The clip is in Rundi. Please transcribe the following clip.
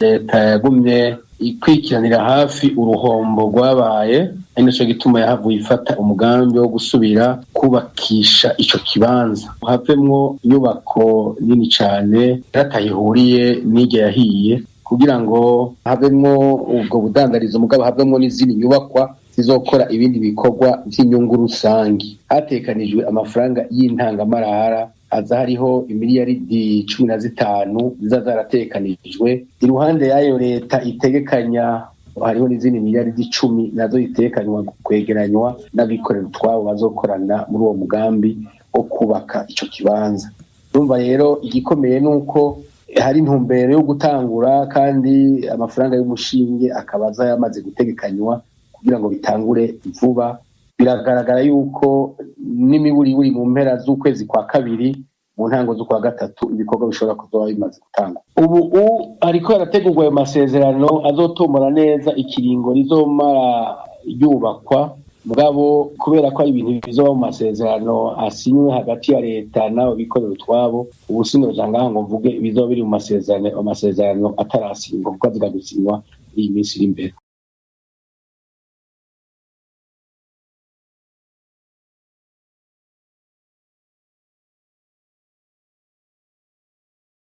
Leta yagumye ikurikiranira hafi uruhombo rwabaye, ari naco gituma yahavuye ifata umugambi wo gusubira kubakisha ico kibanza, havemwo inyubako nini cane ratayihuriye n'irya yahiye, kugira ngo havemwo ubwo budandarizo, mugabo havemwo n'izindi nyubakwa zizokora ibindi bikorwa vy'inyungu rusangi. Hatekanijwe amafaranga y'intangamarara, haza hariho imiliyaridi 15 ziza zaratekanijwe. Iruhande y'ayo leta itegekanya, hariho n'izindi miliyaridi 10 nazo zitekanywa kwegeranywa n'abikorera utwabo bazokorana muri uwo mugambi wo kubaka ico kibanza. Urumva rero, igikomeye ni uko hari intumbero yo gutangura, kandi amafaranga y'umushinge akaba aza yamaze gutegekanywa kugira ngo bitangure vuba. Biragaragara yuko n'imiburiburi mu mpera z'ukwezi kwa kabiri, mu ntango z'ukwa gatatu, ibikorwa bishobora kuzoba bimaze gutangwa. Ubu hariko harategurwa ayo masezerano azotomora neza ikiringo rizomara yubakwa. Mugabo kubera ko ari ibintu bizoba mu masezerano asinywe hagati ya leta n'abo bikorera utwabo, ubu sinoja ngaha ngo mvuge ibizoba biri mu masezerano, amasezerano atarasinywa, kuko aziga gusinywa iyi minsi iri imbere.